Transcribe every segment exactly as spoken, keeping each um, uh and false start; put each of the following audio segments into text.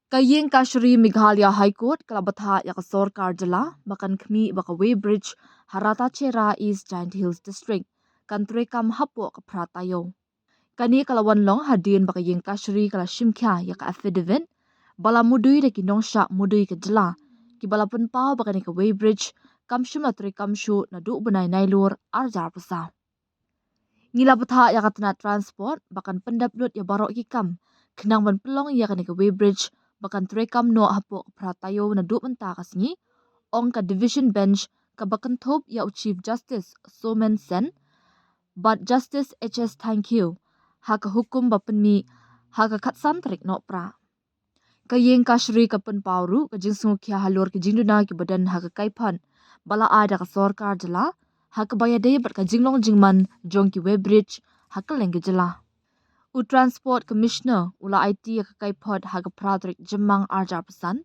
Ka Iingkashari Meghalaya High Court ka la bthah ïa ka sorkar jylla ba kan khmih ba ka weighbridge ha Ratacherra, East Jaintia Hills District kan treikam hapoh ka phra taïew. Kane ka la wan long hadien ba ka Iingkashari ka la shim khia ïa ka affidavit ba la mudui da ki nongshah mudui ka jylla, kiba la pynpaw ba kane ka weighbridge kam shym la treikam shuh naduh u bnai Nailur ar hajar arphew saw. Ngi la bthah ïa ka tnat Transport ba kan pyndep lut ïa baroh ki kam khnang ban pynlong ïa kane ka weighbridge ba kan treikam noh hapoh ka phra taïew naduh mynta ka sngi, ong ka Division Bench kaba kynthup ïa u Chief Justice Somen Sen bad Justice H S Thangkhiew ha ka hukum ba pynmih ha ka khatsan tarik Nohprah. Ka Iingkashari ka pynpaw ruh ka jingsngewkhia halor ki jingduna kiba don ha ka kaiphod ba la ai da ka sorkar jylla ha kaba ïadei bad ka jinglong jingman jong ki weighbridge ha kylleng ka jylla. U Transport Commissioner u la aiti ïa ka kaiphod ha ka phra tarik Jymmang ar hajar arphew san,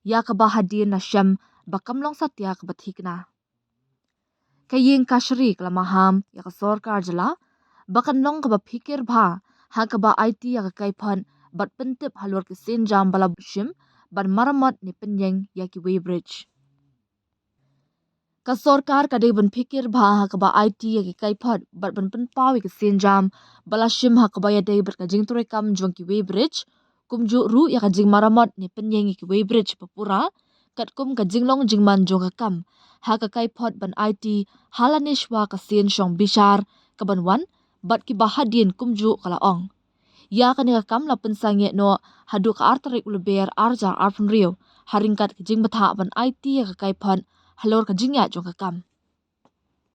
ïa kaba hadien la shem ba kam long satia kaba thikna. Ka Iingkashari ka la maham ïa ka sorkar jylla ba kan long kaba phikir bha ha kaba aiti ïa ka kaiphod bad pyntip halor ki sienjam ba la shim ban maramot ne pynïeng ïa ki weighbridge. Ka sorkar ka dei ban phikir bha ha kaba aiti ïa ki kaiphod bad ban pynpaw ïa ki sienjam ba la shim ha kaba ïadei bad ka jingtreikam jong ki weighbridge, kumjuh ruh ïa ka jingmaramot ne pynïeng ïa ki weighbridge ba pura katkum ka jinglong jingman jong ka kam ha ka kaiphod ban aiti ha lane shwa ka sien shong bishar kaban wan bad kiba hadien, kumjuh ka la ong. Ïa kane ka kam la pynsangeh noh haduh ka ar tarik u Lber ar hajar arphew hynriew ha ryngkat ka jingbthah ban aiti ïa ka kaiphod halor ka jingïaid jong ka kam.